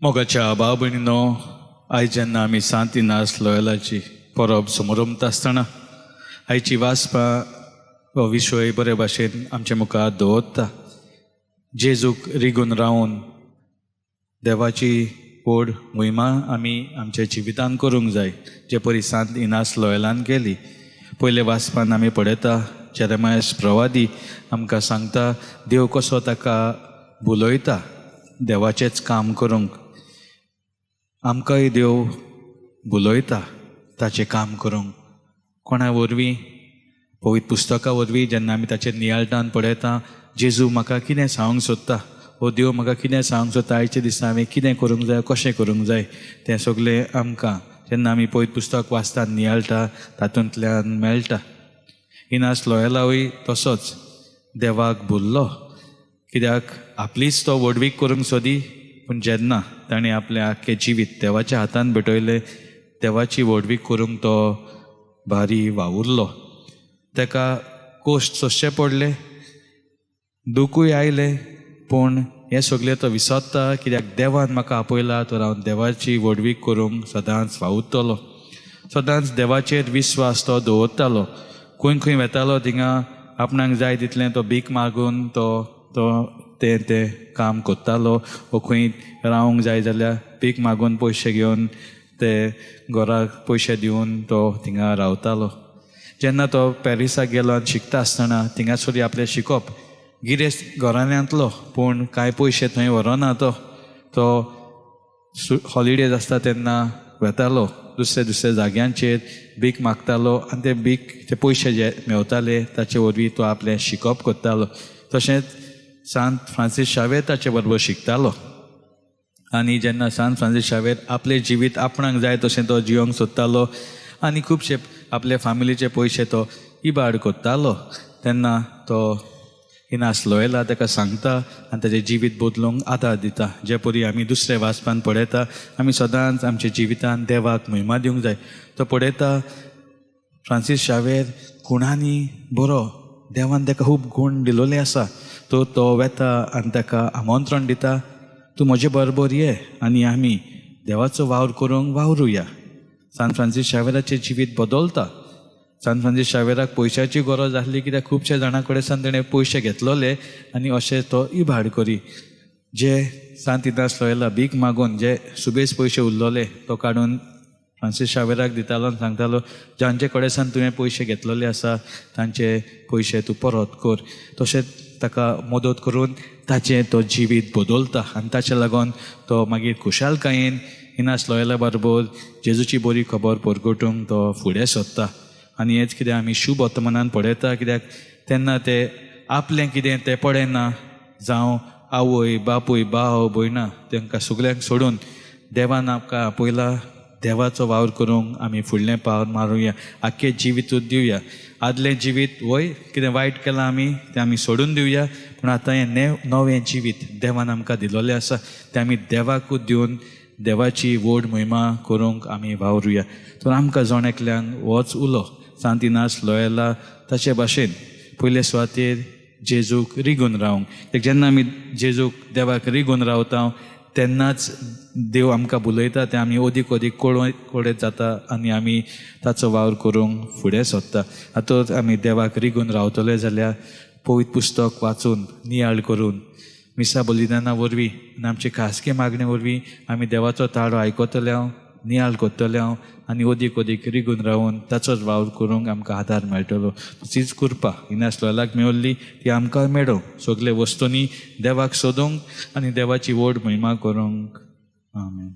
मोगाच्या भाव भयणीनो, आयज जेन्ना आमी सांत इनास लोयलाची परब समरमता आसतना आयची वाचपा हो विशय बरे भाशेन आमचे मुखार दवरता. जेजूक रिगून रावन देवाची व्हड मोहिमा आमी आमच्या जिवितान करूंक जाय, जे परी सांत इनास लोयलान केली. पयले वाचपान आमी पळयता जेरेमायस प्रवादी आमकां सांगता देव कसो ताका बुलयता देवाचेंच काम करूंक. आमकांय देव बुलयता ताचें काम करूंक. कोणा वरवीं? पवित्र पुस्तका वरवीं. जेन्ना आमी ताचेर नियाळटान पळयता जेजू म्हाका कितें सांगूंक सोदता, हो देव म्हाका कितें सांगूंक सोदता, आयच्या दिसा हांवें कितें करूंक जाय, कशें करूंक जाय, तें सगळें आमकां जेन्ना आमी पवित्र पुस्तक वाचता नियाळटा तातूंतल्यान मेळटा. इनास लोयलावूय तसोच देवाक भुल्लो, कित्याक आपलीच तो व्हडवीक करूंक सोदी. पूण जेन्ना ताणें आपलें आख्खें जिवीत देवाच्या हातान भेटयलें, देवाची व्हडवीक करूंक तो भारी वावुरलो. ताका कोश्ट सोंसचे पडले, दुखूय आयलें, पूण हें सगळें तो विसरता, कित्याक देवान म्हाका आपयला तर हांव देवाची व्हडवीक करूंक सदांच वावुरतलो. सदांच देवाचेर विस्वास तो दवरतालो. खंय खंय वेतालो थिंगा आपणाक जाय तितलें तो भीक मागून तो तो तें तें काम करतालो. वो खंय रावंक जाय जाल्यार भीक मागून पयशे घेवन ते घराक पयशे दिवन तो थिंगा रावतालो. जेन्ना तो पॅरिसाक गेलो आनी शिकता आसतना थिंगासर आपलें शिकप, गिरेस्त घराण्यांतलो पूण कांय पयशे थंय व्हरना तो, तो हॉलिडेज आसता तेन्ना वेतालो दुसऱ्या दुसऱ्या जाग्यांचेर भीक मागतालो आनी ते भीक ते पयशे जे मेवताले ताचे वरवीं तो आपलें शिकप करतालो. तशेंच सांत फ्रांसीस शावेर ताचे बरोबर शिकतालो. आनी जेन्ना सांत फ्रांसीस शावेर आपलें जिवीत आपणाक जाय तशें तो जियोंक सोदतालो आनी खुबशे आपले फामिलीचे पयशे तो इबाड करतालो, तेन्ना तो इनास लोयला ताका सांगता आनी ताचें जिवीत बदलूंक आदार दिता. जे परी आमी दुसरे वाचपान पळयता आमी सदांच आमच्या जिवितान देवाक महिमा दिवंक जाय. तो पळयता फ्रांसीस शावेर गुणांनी बरो, देवान ताका खूब गूण दिलोले आसा. तो तो वेता आनी ताका आमंत्रण दिता, तूं म्हजे बरोबर ये आनी आमी देवाचो वावर करूंक वावरुया. सांत फ्रांसीस शावेराचें जिवीत बदलता. सांत फ्रांसीस शावेराक पयशाची गरज आसली, कित्याक खुबशे जाणां कडेन सावन तेणें पयशे घेतलोले आनी अशें तो इबाड करी. जे सांत इनास लोयला भीक मागून जे सुबेज पयशे उरलोले तो काडून फ्रांसीस शावेराक दितालो आनी सांगतालो, जांचे कडेन सावन तुवें पयशे घेतलेले आसा तांचे पयशे तूं परत कर. तशेंच ताका मदत करून ताचें तो जिवीत बदलता आनी ताचे लागून तो मागीर खुशालकायेन इनास लोयला बरोबर जेजूची बरी खबर परगटूंक तो फुडें सरता. आनी हेंच कितें आमी शुभ वर्तमानान पळयता, कित्याक तेन्ना ते आपलें कितें तें पळयना, जावं आवय बापूय भाव भयणां तांकां सगल्यांक सोडून देवान आमकां आपयला, देवाचो वावर करूंक आमी फुडलें पावल मारुया, आख्खें जिवीतूच दिवया. आदलें जिवीत वय कितें वायट केलां आमी तें आमी सोडून दिवया, पूण आतां हें नवें जिवीत देवान आमकां दिलोलें आसा तें आमी देवाकूच दिवन देवाची व्हड महिमा करूंक आमी वावरुया. तर आमकां जण एकल्यांक होच उलो सांत इनास लोयला ताचे भाशेन पयले सुवातेर जेजूक रिगून रावंक. जेन्ना आमी जेजूक देवाक रिगून रावता तेन्नाच देव आमकां बुलयता, तें आमी अदीक अदीक कळयत जाता आनी आमी ताचो वावर करूंक फुडें सरता. आतां आमी देवाक रिगून रावतले जाल्यार पवित्र पुस्तक वाचून नियाळ करून मिसा बलिदाना वरवीं आनी आमचे खासगी मागणे वरवीं आमी देवाचो ताळो आयकतले हांव, नियाळ करतले हांव आनी अदीक अदीक रिगून रावून ताचोच वावर करूंक आमकां आदार मेळटलो. तीच कृपा इनास लोयलाक मेवल्ली ती आमकां मेळों, सगळे वस्तूंनी देवाक सोदूंक आनी देवाची व्हड महिमा करूंक. आमेन.